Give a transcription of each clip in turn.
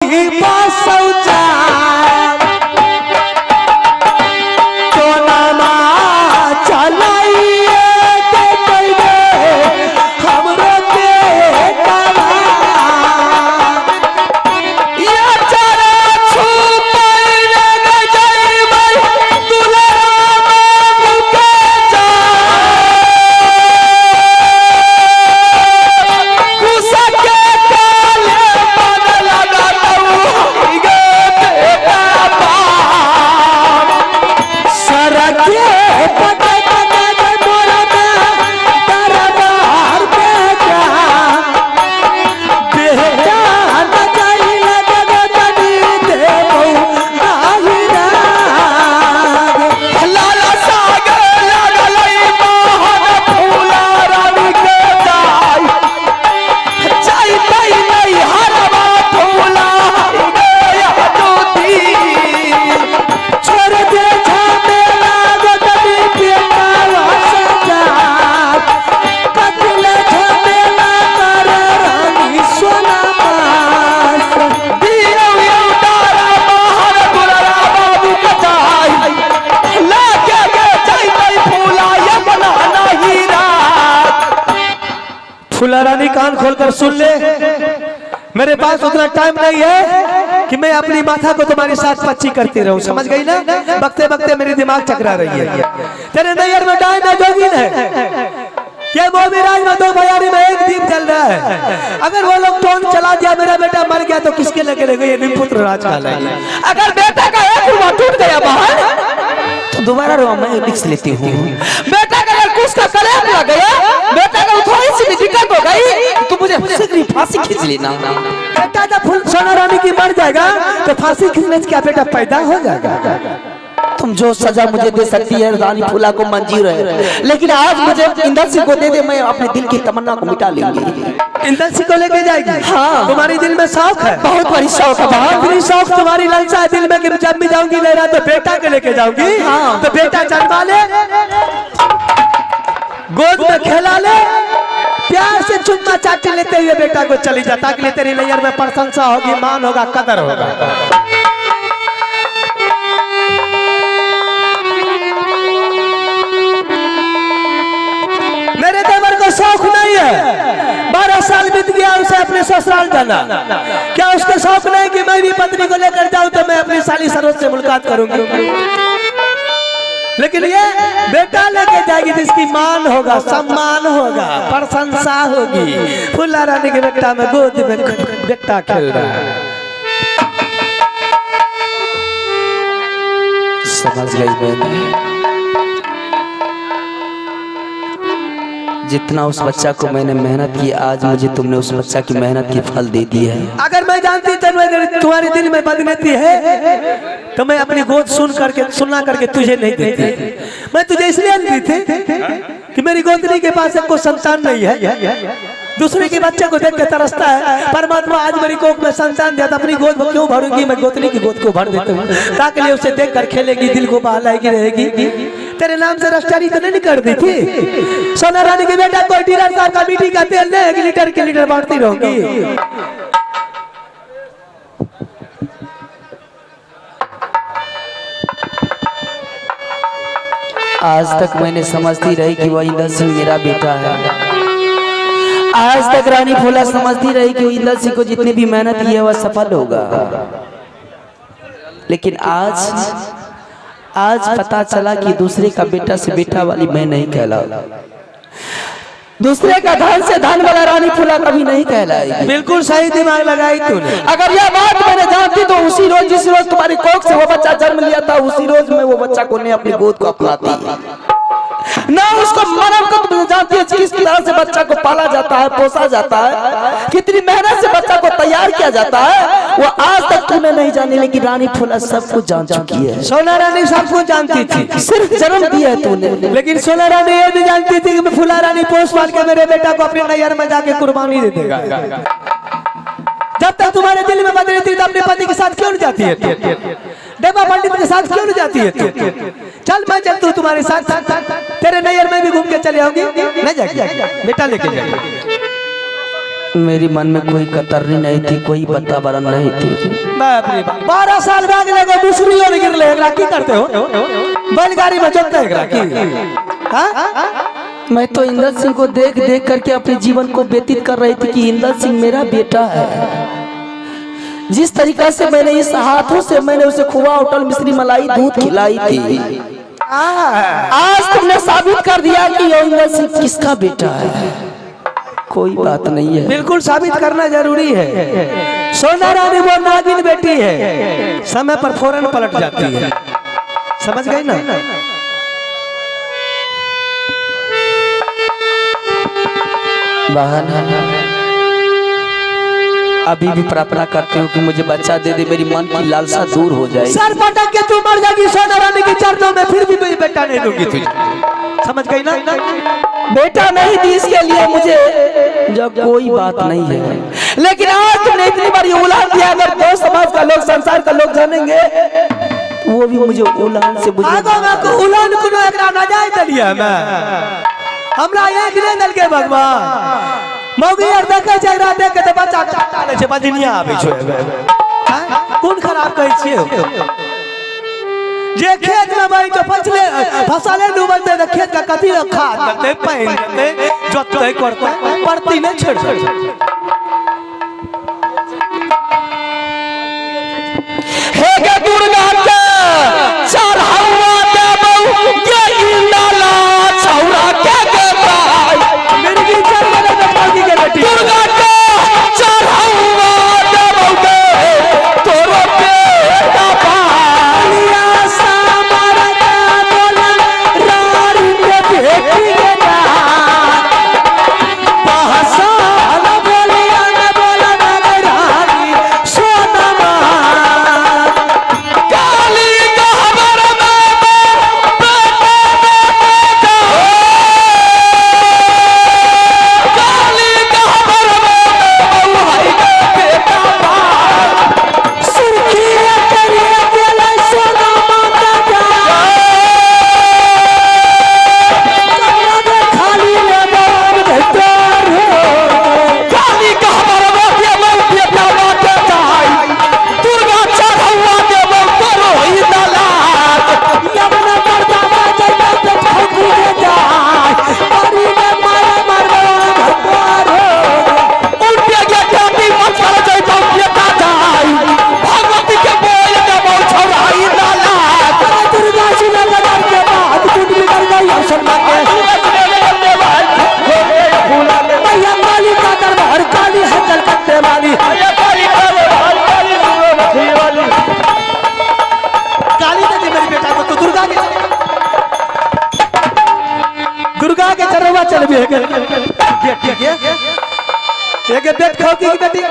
भौजी पासौ जा टोनमा चलाइए देतै हमरो बेटावा ये चारा छुपाइने गे जइबै दुलारा बाबू के जा कुसके काले बन लगतौ गे बेटा बाप सरके पटे पटे मोरा दरबार बेटा बेटा न जाई लगन तनी देबौ नाही राग लाला सागर लगलै मोहन फूला रानी के जाय जइतै नहीं हरवा फूला गया ज्योति छोड़ दे झमेला गोदनी बेटा सजा कपिल झमेला कर रानी सोना पास दियौ यौ तारा मोहन दुलारा बाबू के जाय लाके गे जइतै फूला यमुना नहीं रात। फूला रानी कान खोलकर सुन ले, मेरे पास उतना टाइम नहीं है कि मैं अपनी माथा को तुम्हारे साथ पच्ची करती रहूं, समझ गई ना? बकते बकते मेरी दिमाग चकरा रही है। तेरे नैयर में डाइन है जोगिन है, ये मोमीराज में दो भयारी में एक दीप जल रहा है। अगर वो लोग टोन चला दिया मेरा बेटा मर गया तो किसके लगे लगे ये निपुत्र राज कहलाएगा। अगर बेटा का एक रुपया टूट गया बाहर तो दोबारा रो मैं रिक्स लेती हूँ। बेटा का अगर कुछ का कलेम लग गया, बेटा का थोड़ी सी भी दिक्कत हो गई तो मुझे शीघ्र फांसी खींच लेना। बेटा जब फूल सोना रानी की मर जाएगा तो फांसी खींचने से क्या बेटा पैदा हो जाएगा? तुम जो सजा मुझे दे सकती है रानी फूला को मंजूर है, लेकिन आज मुझे इंदर सिंह को दे दे, मैं अपने दिल की तमन्ना को मिटा लेंगी। इंदर सिंह को लेके जाएगी? हाँ। तुम्हारी दिल में शौक है, बहुत बड़ी शौक है, बहुत बड़ी शौक तुम्हारी ललसा है दिल में कि जब भी जाऊंगी लहरा तो बेटा के लेके जाऊंगी। हाँ। तो बेटा जन्मा ले, गोद में खेला ले, प्यार से चुम्मा चाटी लेते हुए बेटा को चली जा, ताकि तेरी नैयर में प्रशंसा होगी, मान होगा, कदर होगा। मेरे देवर को शौक नहीं है, 12 साल बीत गया उसे अपने ससुराल जाना, क्या उसको शौक नहीं कि मैं भी पत्नी को लेकर जाऊं तो मैं अपनी साली सरोज से मुलाकात करूंगी? लेकिन ये बेटा लेके जाएगी जिसकी मान होगा, सम्मान होगा, प्रशंसा होगी। फूला रानी के बेटा में गोद में बेटा खेल रहा है। समझ गई मैंने, जितना उस बच्चा को मैंने मेहनत की, आज मुझे तुमने उस बच्चा की मेहनत की फल दे दी है। अगर मैं जानती तो तुम्हारे दिल में बदनीति है तो मैं अपनी गोद सुन करके सुना करके तुझे नहीं देती। मैं तुझे इसलिए नहीं देती कि मेरी गोदनी के पास कोई संतान नहीं है, दूसरे के बच्चे को देख के तरसता है। परमात्मा आज मेरी कोख में संतान दिया तो अपनी गोद क्यों भरूंगी, मैं गोतनी की गोद को भर देता हूँ ताकि लिए उसे देख कर खेलेगी, दिल को बहलाएगी रहेगी। तेरे नाम से रजिस्ट्री तो नहीं कर दी थी? सोना रानी के बेटा कोई डीलर साहब का मिट्टी का तेल नहीं 1 लीटर के लीटर बांटती रहूंगी। आज तक मैंने समझती रही कि वह इंदर सिंह मेरा बेटा है। आज तक रानी फूला समझती रही कि इंदर सिंह को जितनी भी मेहनत की है वह सफल होगा, लेकिन आज आज पता चला कि दूसरे का बेटा से बेटा वाली मैं नहीं कहला, दूसरे का धन से धन वाला रानी फूला कभी नहीं कहलाएगी। बिल्कुल सही दिमाग लगाई तूने। अगर यह बात मैंने जानती तो उसी रोज, जिस रोज तुम्हारी कोख से वो बच्चा जन्म लिया था, उसी रोज मैं वो बच्चा को नहीं अपनी गोद को अपनाती ना उसको मरम को। तुम जानती है किस तरह से बच्चा को पाला जाता है, पोसा जाता है, कितनी मेहनत से बच्चा को तैयार किया जाता है, वो आज तक तूने नहीं जानी, लेकिन रानी फूला सब कुछ जान चुकी है। सोना रानी सब कुछ जानती थी, सिर्फ जन्म दिया है तूने। लेकिन सोना रानी ये भी जानती थी कि फूला रानी पोस पाल के मेरे बेटा को अपने नैहर में जाके कुर्बानी दे देगा। जब तक तुम्हारे दिल में बदली थी तो अपने पति के साथ क्यों नहीं जाती है, देवा पंडित के साथ क्यों नहीं जाती है? चल मैं चलती हूँ तुम्हारे साथ, तेरे नैहर में भी घूम के चले आऊंगी। नहीं जाएगी, बेटा लेके जाएगी। मेरी मन में कोई कतरनी नहीं थी, कोई वातावरण नहीं थी। बाप रे बाप, 12 साल बाद लगे दूसरी ओर गिर ले, एकरा की करते हो? बैलगाड़ी में जोतते एकरा की? हां, मैं तो इंदल सिंह को देख देख करके अपने जीवन को व्यतीत कर रही थी कि इंदल सिंह मेरा बेटा है। जिस तरीका से मैंने इस हाथों से मैंने उसे खुआ होटल मिश्री मलाई दूध खिलाई थी, आज तुमने साबित कर दिया कि यह इंदल सिंह किसका बेटा है। कोई बात नहीं है, बिल्कुल साबित करना जरूरी है। सोना रानी वो नागिन बेटी है, समय पर फौरन पलट जाती है। समझ गई ना? बहन, अभी भी प्रार्थना करती हूँ कि मुझे बच्चा दे दे, मेरी मन की लालसा दूर हो जाए। सर पटक के तू मर जाएगी सोना रानी के चरणों में, फिर भी मेरी बेटा नहीं दूंगी तुझे। समझ गई ना? बेटा नहीं दी इसके लिए मुझे जब कोई बात नहीं है, लेकिन आज तुमने इतनी बड़ी उलाहन दिया, अगर दो समाज का लोग, संसार का लोग जानेंगे तो वो भी मुझे उलाहन से मुझे उलाहन कोनो एकरा ना जाय दलिया में हमरा एक नहीं दलके भगवान। मौगी आर देखै छै एकरा देख के त बच्चा काटा लै छै, बजनिया आबै छै। कोन खराब कहै छियै? जे खेत में बही तो फसले फसले डूबलते त खेत का कथी खाद देतै, पानि देतै, जोततै करतै, परती नहीं छोड़ सकते। हे गे दुर्गा के चढ़ावा देबौ गे इंदला छौरा के गे भाई, मिर्गी चढ़ गेलै त मौगी के बेटी। दुर्गा के चढ़ावा देबौ गे तोरो बेटा पालिया सामर के बोला रानी के बेटी के पहचान बोलिया न बोला रानी सोनमा काली गहबर में बेटा बेटा, काली गहबर में भाई बेटा सुर्खी करिए गेलै सोनमा के खाली काली गहबर में देबौ बेटा बाटे जाय, दुर्गा चढ़ौआ देबौ तोरो इंदलाल। यमुना परदावा जइबा त ठोकरी के जाय, परी के मारा मारबो भगवान हो। उल्टे गे बेटी मचल जइतौ बेटा जाय, भगवती के बोल देबौ छौरा इंदलाल। अरे दुर्गा सुना लगा के बाद टूट बिगड़ गई अवसर के मैया काली का दरबार काली है कलकत्ते वाली, काली दे दी मेरे बेटा को तो दुर्गा के चरवा चल भी है बेटी के एक बेट खाओ की बेटी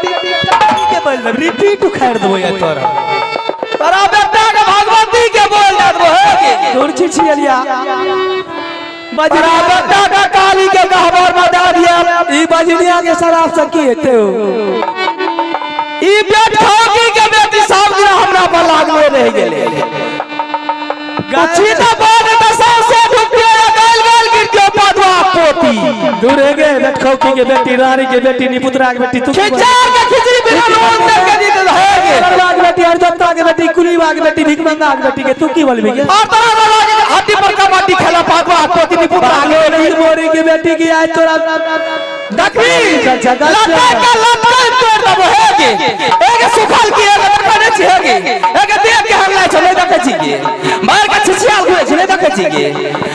के बोल दे रिपीट उखाड़ दो या तोरा तोरा बेटा के भगवती के बोल देबो हे गे दूर छिछियलिया तोरा बेटा के काली के गहबर में दे दिया। ई बजनिया के शराब से की हेते हो? ई बेट खाओ के बेटी सब दिन हमरा पर लागले रह गेले। छी त बाद त सौसे ढुकिए गाल गाल गिर के पदवा पोती दूर हे गे बेट खौकी के बेटी, रानी के बेटी, निपुत्रा के बेटी, तू खिचा के खिचड़ी बिना नून दे के दी त हे गे। बरवा के बेटी, हरदत्ता के बेटी, कुलीवा के बेटी, भिखमंगा के बेटी के तू की बोलबी गे? और तोरा दादा के हड्डी पर कबड्डी खेला पदवा पोती निपुत्रा के नहीं मोरी के बेटी की आज तोरा देखबी लटका के लटका तोड़ देबो हे गे। एगे सुखल की एगे देखै छी हे गे, एगे देख के हल्ला छै नहीं देखै छी गे, मार के छिछियाल घुरै छै नहीं देखै छी गे,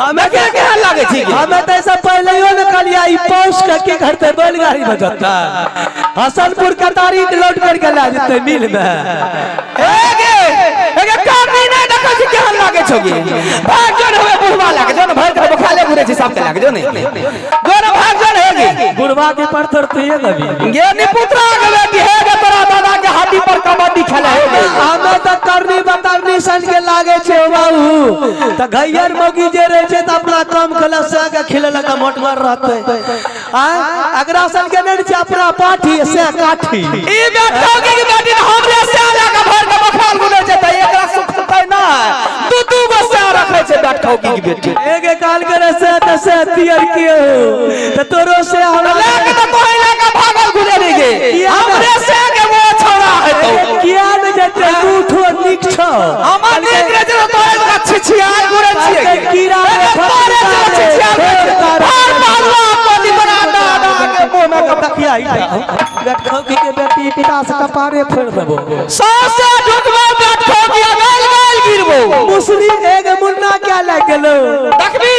हमें के केहन लागै छी गे? हमें तो ऐसा पहले ही ने कहलिया ई पौष के की करते बैलगाड़ी में जता हसनपुर के तारीख लौट करके ला जते मिल में। एगे एगे कानी नहीं देखै छी केहन लागै छौ गे? भाग जोन हवे बुढ़वा लागे जोन भर के बखाले घुरै छै सब के लागे जोन जोन भाग जोन हे गे बुढ़वा के पर तर तू ये कभी गे निपुत्रा के बेटी हे गे तोरा दादा के हड्डी पर कबड्डी खेले हे गे। हमें तो करनी बतारनी सन के लागे छे बाबू त घैयर मौगी जे रहे छे त अपना काम कला से के खिलेला का मोटगर रहते आ अगरा सन के नहीं छे अपना पाठी से काठी। ई बेटा के बेटी हमरे से लागे भर के बखाल घुरै छै त एकरा सुखतै ना, दू दू गो से रखै छै बेटखौ की बेटी। एगे काल करे से त से तियर के हो त तोरो से हमरा लागे त कोई लागे भागल घुरे छौ हमर नीक रहे छै तोरे जकाँ छिछियाल घुरै छियै कीड़ा तोरे जकाँ छिछियाल घुरै छियै हर पहलवा कोली बना दा दा के मुंह में तकिया बेटखौकी के बेटी पिता से कपारे फोड़ देबो सौसे ढुकबो बेटखौकी गल गल गिरबो मुसरी एक मुन्ना क्या लग गेलो देखबी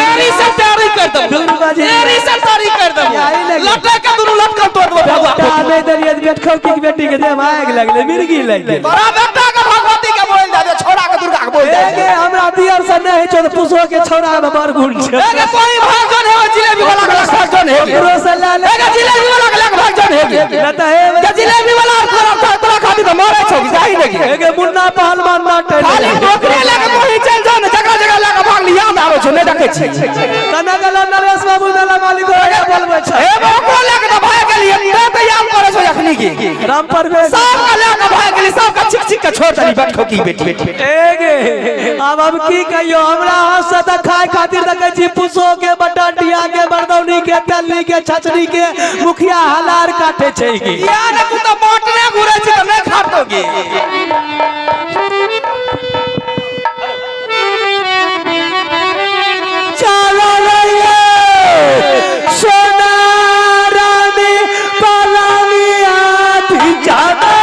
एरी से तारी कर देबो एरी से तारी कर देबो लटक के दुनू लटकल तोड़ देबो भगवा ता नहीं देलिए बेटखौकी के बेटी के देह आग लगले मिर्गी लग गेल तोरा बेटा के भगवती के बोल दे छोरा के दुर्गा के बोल दे एगे हमरा दियर से नहीं छो त पुसो के छोरा में बड़ गुण छै एगे कोई भागजन हे जिलेबी वाला के भागजन हे ओकरो से ले ले एगे जिलेबी वाला के भागजन हे न त हे के जिलेबी वाला तोरा तोरा खातिर त मरे छौ जाई ने एगे मुन्ना पहलवान ना खाली टोकरी लेके कोई चल जाओ ने जगह जगह लेके भाग ली याद आवे छौ नहीं देखै छी कना गला नरेश बाबू मेला मालिक ओकरा बोलबै छै ए ओकरो लेके त भाग गेलिए ते त याद करे छौ अखनी के राम परवेश सब के लेके भाग गेली सब के छिक छिक के छोड़ देली बेटखौकी बेटी एगे अब की कहियो हमरा हाथ से त खाय खातिर देखै छी पुसो के बटाटिया के बरदौनी के तल्ली के छछनी के मुखिया हलार काटे छै की यार तू त बाटने घुरै छी त नहीं खाटोगे चलो रे सोना रानी पलानिया थी जाबे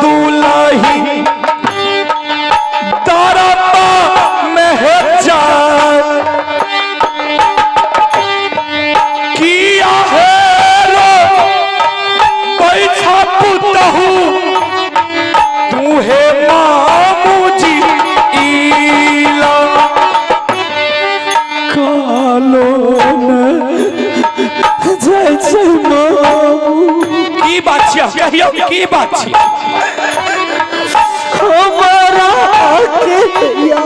दुलही तारा में है जान। छियै कहियौ की बात छी हमारा के या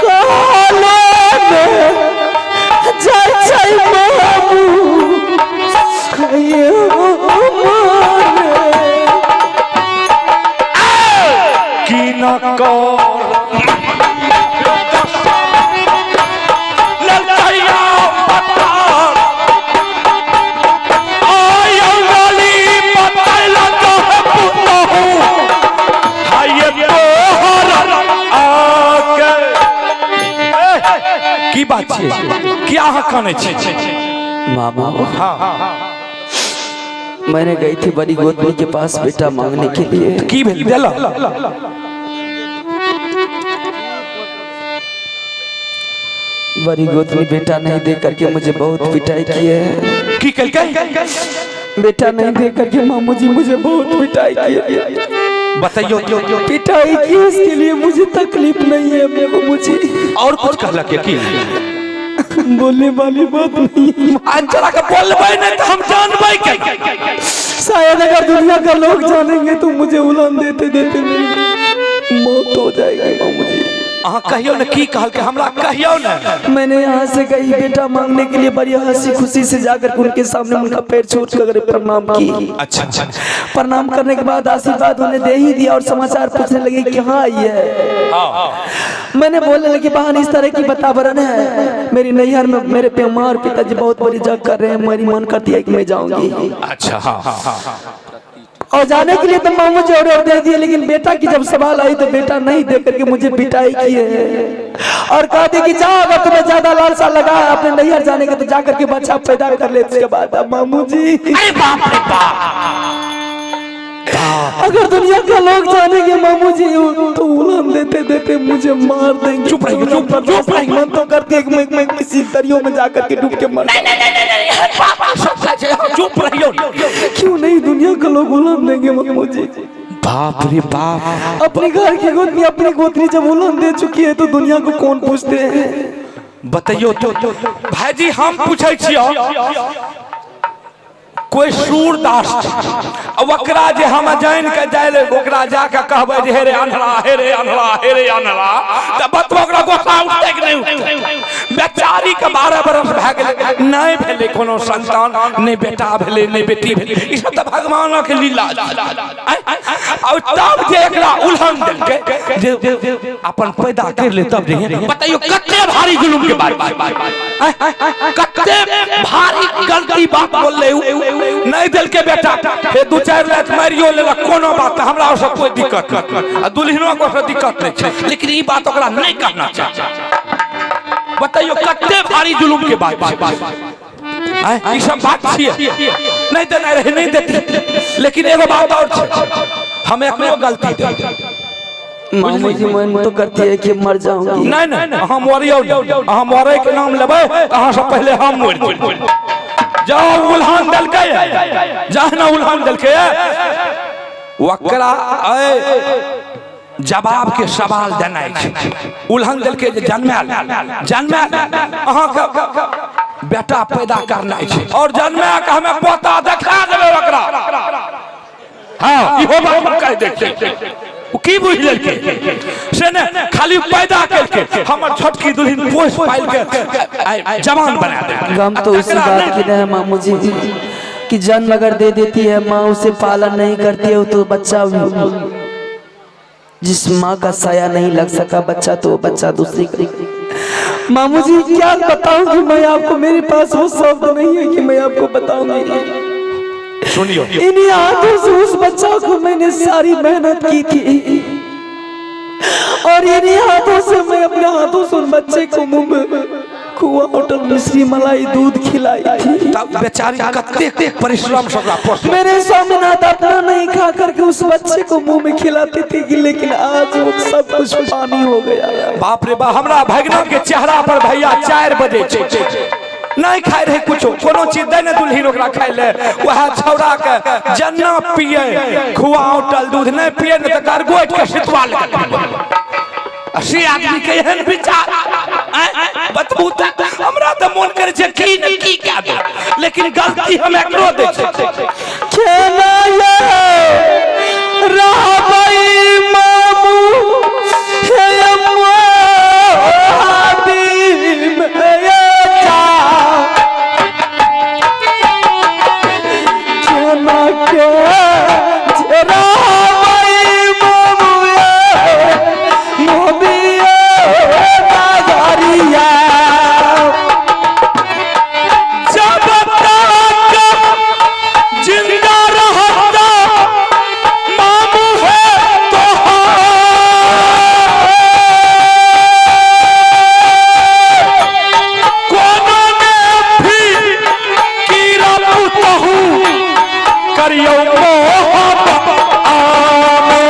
काले में जाय छै मामू ये हमारे की न कर की बात छियै क्या अहाँ कानै छी मामा मैंने गई थी बड़ी गोतनी के पास बेटा मांगने के लिए की भेल देलक बड़ी गोतनी बेटा नहीं दे करके मुझे बहुत पिटाई की है की केलकै बेटा नहीं दे करके मामू जी मुझे बहुत पिटाई की है बताइयो पिटाई की इसके लिए मुझे तकलीफ नहीं है मामू जी और कुछ कहलक की बोलने वाली बात नहीं है अंचरा के बोलबै नहीं तो हम जानबै के शायद अगर दुनिया का लोग जानेंगे तो मुझे उलान देते देते मेरी मौत हो जाएगी मामू जी अहाँ कहियो ने की कहलकै हमरा कहियो ने मैंने यहाँ से गई बेटा मांगने के लिए बड़ी हंसी खुशी से जाकर उनके सामने उनका पैर छू कर प्रणाम की अच्छा अच्छा प्रणाम करने के बाद आशीर्वाद उन्हें दे ही दिया और समाचार पूछने लगे कहाँ आई है मैंने बोलने लगी बहन इस तरह की वातावरण है मेरी नैहर में मेरे पे माँ और पिताजी बहुत बड़ी जग कर रहे हैं मेरी मन करती है कि मैं जाऊंगी अच्छा हाँ हाँ और जाने के लिए तो मामू जी ऑर्डर दे दिए लेकिन बेटा की जब सवाल आई तो बेटा नहीं दे करके मुझे पिटाई की है और कहा दी कि जाओ अगर तुम्हें ज्यादा लालसा लगा है अपने नैहर जाने का तो जा करके बच्चा पैदा कर ले उसके बाद अब मामू जी अरे बाप रे बाप अगर दुनिया का लोग जानेंगे मामू जी तो उलान देते देते मुझे मार देंगे चुप रहिए, चुप, चुप रहिए। मन तो करती है कि मैं किसी दरियो में जाकर के डूब के मर चुप रहियो क्यों नहीं दुनिया का लोग उलान देंगे मामू जी बाप रे बाप अपने घर की गोतनी अपनी गोतनी जब उलान दे चुकी है तो दुनिया को कौन पूछते हैं बताइयो तो भाईजी हम पूछै छियो कोई सूरदास ओकरा जे हम जान के जाय ले ओकरा जाके कहबै जे हे रे अन्हरा हे रे अन्हरा हे रे अन्हरा त बतबो ओकरा गुस्सा उठतै कि नहि उठतै बेचारी के 12 बरस भए गेलै नहि भेलै कोनो संतान नहि बेटा भेलै नहि बेटी भेलै ई सब त भगवानक लीला और तब जे एकरा उल्हन देलकै जे अपन पैदा कर ले तब जे बताइयो कते भारी जुलुम के बात कते भारी गलती बात बोलले नहीं दिल के बेटा हे दू चार लाख मारियो लेलक कोनो बात हमरा ओसँ कोई दिक्कत नहीं आ दुल्हनो को ओसँ दिक्कत नहीं छै लेकिन ई बात ओकरा नहीं कहना चाही बताइयो कते भारी जुलुम के बात ई सब बात छियै नहीं देना रहे नहीं देती लेकिन एगो बात और छै हम एकरो गलती दे मामू जी मन तो करती है कि मर जाऊंगी नहीं नहीं अहाँ मरियौ अहाँ मरे के नाम लेबै अहाँ से पहले हम मरि जेबै जाओ उल्हान देलकै जहना उल्हान देलकै ओकरा जवाब के सवाल देनाइ छै उल्हान देलकै जे जन्मायल जन्मायल अहाँके बेटा पैदा करनाइ छै और जन्मा के हमे पोता देखा देबै ओकरा हाँ इहो बात हम कहि दै छियै ओ की बुझि लेलकै से ने खाली पैदा केलकै हमर छोटकी दुल्हन पोस पालि के जवान बना देलकै गम तो उसी बात की है मामू जी कि जन्म अगर दे देती है माँ उसे पालन नहीं करती है तो बच्चा जिस माँ का साया नहीं लग सका बच्चा तो वो बच्चा दूसरी का। मामू जी क्या बताऊं कि मैं आपको मेरे पास वो शब्द नहीं है कि मैं आपको बताऊंगी सुनियो इन्हीं हाथों से उस बच्चा को मैंने सारी मेहनत की थी और इन्हीं हाथों से मैं अपने हाथों से उन बच्चे को मुंह में कुआ होटल मिश्री मलाई दूध खिलाई थी तब बेचारी कते परिश्रम से ओकरा पोसलक मेरे स्वामीनाथ अपना नहीं खा करके उस बच्चे को मुंह में खिलाते थे कि लेकिन आज वो सब कुछ पानी हो गया बाप रे बाप हमरा भगना के चेहरा पर भैया 4 बजे छै नहीं खाए रहे कुछो कोनो चीज दे ने दुल्हन ओकरा खाए ले वह छौड़ा के जन्ना पिए खुआ होटल दूध नहीं पिए ने त गरगोट के सितवा ले आ से आदमी के एहन विचार बतबू त हमरा त मोन करे छै की न की कह दे, लेकिन गलती हम एकरो दै छै। केना ये रहबै मामू हे मोहाबी में जा, केना के रहबै मामू मोहबी बाजारिया। जब तक जिंदा रहता मामू है तो कोनो ने भी कीड़ा पुतहु करियो मोहब्बत आमे।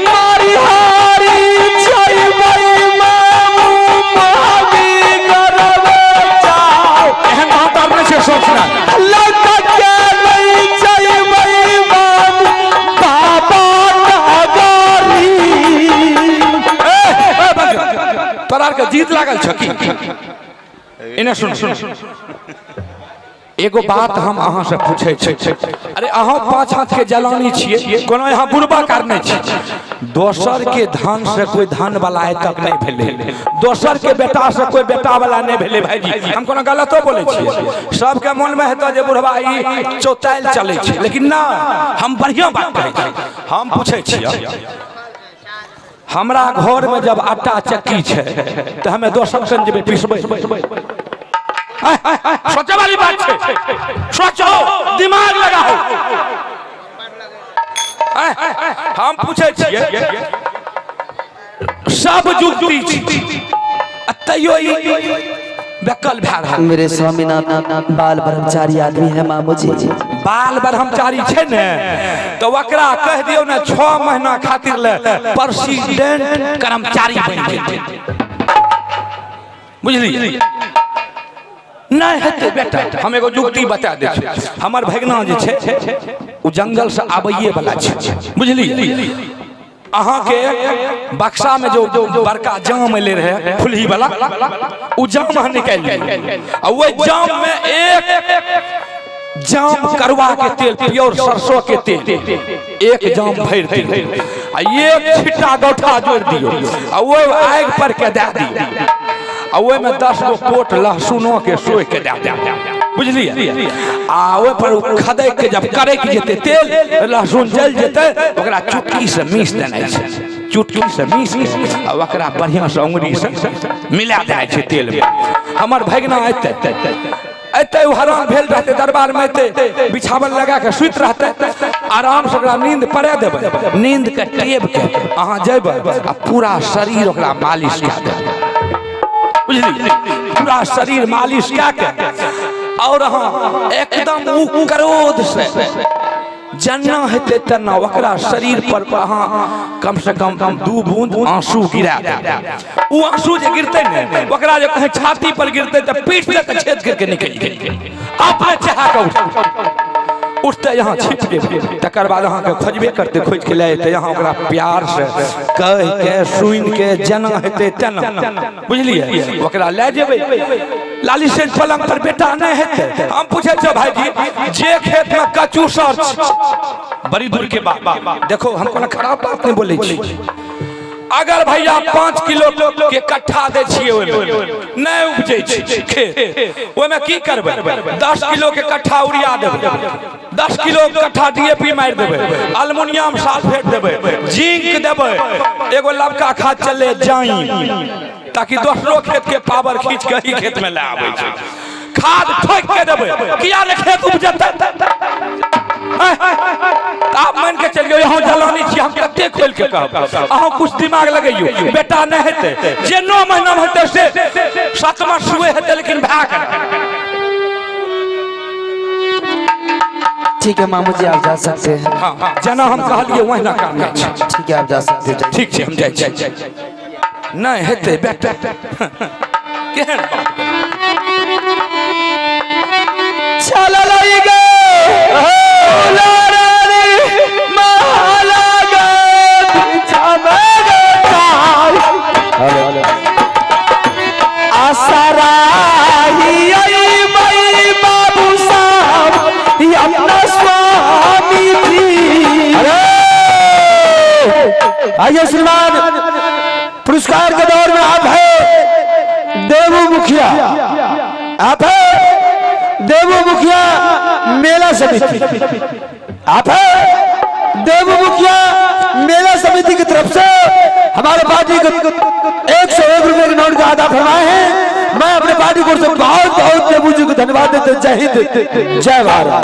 मारी हारी जइबै मामू मोहबी करबै जाओ। एहन बात आर नहि छै सोचना। लड़का के नहीं जइबै मामू बाबा नगरी। ए, ए, बंद कर। तोरा आर के जीत लागल छ की? एने सुन सुन, एगो बात हम अहाँ से पूछे छी। अरे अहाँ 5 हाथ के जलानी छियै, कोनो यहाँ बुढ़बा कार नहि छी। दोसर के धन से कोई धन वाला आइ तक नहीं भेलै, दोसर के बेटा से कोई बेटा वाला नहीं भेलै। भाईजी हम कोनो गलतो बोलै छियै? सबके मन में हेतौ जे बुढ़बा ई चौताइल चलै छै, लेकिन ना, हम बढ़िया बात कहै छी। हम पूछै छियै, हमरा घर में जब आटा चक्की छै तऽ हमे दोसर कन जेबै पिसबै? सोचे वाली बात छै, सोचो, दिमाग लगाओ। हम पूछै छियै, सब जुगती छै आ तैयो ई बेकल भए रहल। मेरे स्वामीनाथ बाल ब्रह्मचारी आदमी है मामू जी। बाल ब्रह्मचारी छै ने तऽ ओकरा कहि दियौ ने 6 महीना खातिर ले प्रेसिडेंट कर्मचारी बनि जेतै, बुझलियै? नहीं हेतै बेटा। हम एगो जुगती बता दै छी। हमर भगना जे छै ओ जंगल से आबैये वाला छै, बुझलियै? अहाँ के बक्सा में जो बड़का जाम एले रहे फुलही वाला, ओ जाम अहाँ निकालि लियौ आ ओहि जाम में एक जाम करुआ के तेल, प्योर सरसों के तेल, एक जाम भरि दियौ आ एक छिट्टा गौठा जोड़ि दियौ आ ओहि आगि पर के दए दियौ आ ओहिमे 10 गो पोट लहसुनो के सोहि के दए दियौ, बुझलियै? आ ओहि पर खदक के जब करैक जेतै तेल, लहसुन जल जेतै, ओकरा चुटकी से मीस देनाइ छै, चुटकी से मीस के आ ओकरा बढ़िया से अंगुरी से मिला देनाइ छै तेल में। हमर भगना एतै एतै ओ हरान भेल रहतै, दरबार में एतै बिछावन लगा के सुति रहतै, आराम से ओकरा नींद पड़े देबै, नींद के टेब के अहाँ जेबै आ पूरा शरीर ओकरा मालिश कए देबै, बुझलियै? पूरा शरीर मालिश कए के और अहाँ एकदम उ क्रोध से जन्ना हेतै तेना ओकरा शरीर पर अहाँ कम से कम 2 बूंद आंसू गिरा देबै। उ आंसू जे गिरतै ने ओकरा जे कहीं छाती पर गिरतै तऽ पीठ तक छेद करके निकलि जेतै, अपने चाह के उठते यहाँ छिप जेबै। तकर बाद अहाँके खोजबे करतै, खोजि के लए जेतै, यहाँ ओकरा प्यार से कहि के सुनि के जेना हेतै तेना, बुझलियै? ओकरा लए जेबै लाली से पलंग पर बेटा नहीं हेतै। हम पूछै छियै भाईजी, जे खेत में कचू सर बड़ी दूर के बात, देखो हम कोनो खराब बात नहीं बोलै छी। अगर भैया 5 किलो के कट्ठा दै छियै ओहिमे नहि उपजै छै खेत, ओहिमे की करबै? 10 किलो के कट्ठा उड़िया देबै, 10 किलो के कट्ठा DAP मारि देबै, अल्युमिनियम सल्फेट देबै, जिंक देबै, एगो लबका खाद चले जाई ताकि दोसरो खेत के पावर खींच के ही खेत में ले आबै छै। खाद ठोकि के देबै, किया ने खेत उपजतै? आप मान के चलियो यहाँ जलानी छी, हम कते खोल के कहब, अहाँ कुछ दिमाग लगैयो। बेटा नहीं हेतै जे 9 महीना में हेतै से 7वां सुए हेतै, लेकिन भए गेल। ठीक है मामू जी, आप जा सकते हैं। हाँ, जना हम कहलिए वहिना करना छै। ठीक है, आप जा सकते हैं। ठीक छै, हम जाइ छी। नहीं हेतै बेटा, केहन बात? चल गे माला गे। पुरस्कार के दौर में आप है देवू मुखिया, आप है देवू मुखिया मेला समिति, आप है देवू मुखिया मेला समिति की तरफ से हमारे पार्टी को 101 रुपए के नोट का अदा फरमाए हैं। मैं अपने पार्टी को बहुत बहुत देवू जी को धन्यवाद देते। जय हिंद, जय भारत।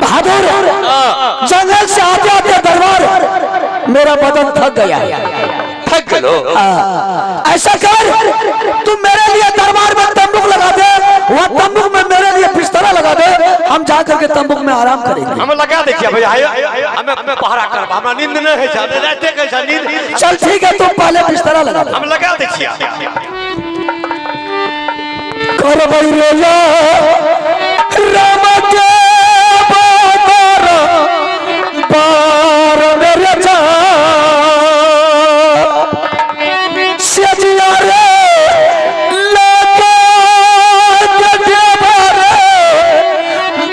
बहादुर, जंगल से आते आते दरबार मेरा बदन थक गया है। थक गलो? ऐसा कर, तुम मेरे लिए दरबार में तंबुक लगा दे, वह तंबुक में मेरे लिए बिस्तरा लगा दे, हम जा करके तंबुक में आराम करेंगे। हम लगा देखिए भैया, हमें पहरा कर, हमरा नींद नहीं है, रात कैसा नींद। चल ठीक है, तुम पहले बिस्तरा लगा दे, हम लगा देखिए। कर भाई राम के बार मेरे सजिया रे लेके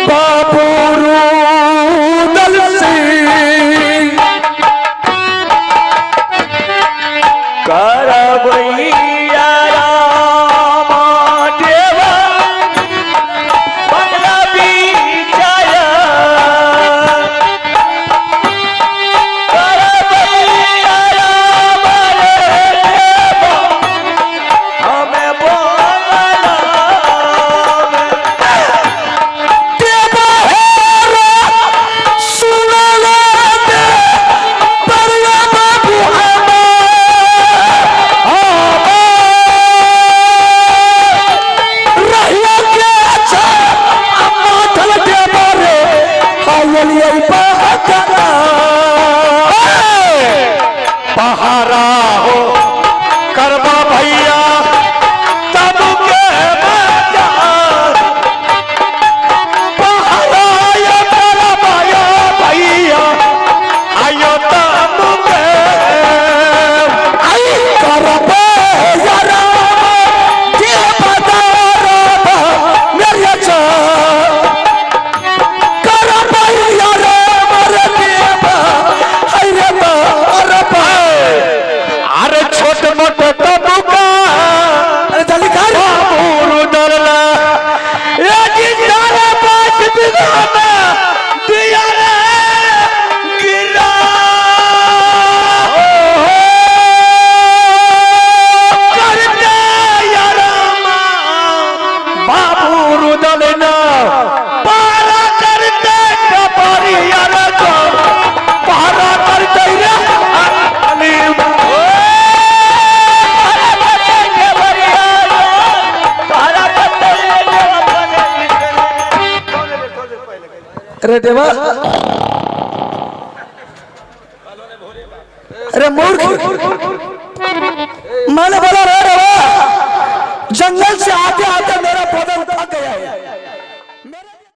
बाबू रूदल सिंह करबैया राम देवा। अरे देवा, अरे मूर्ख,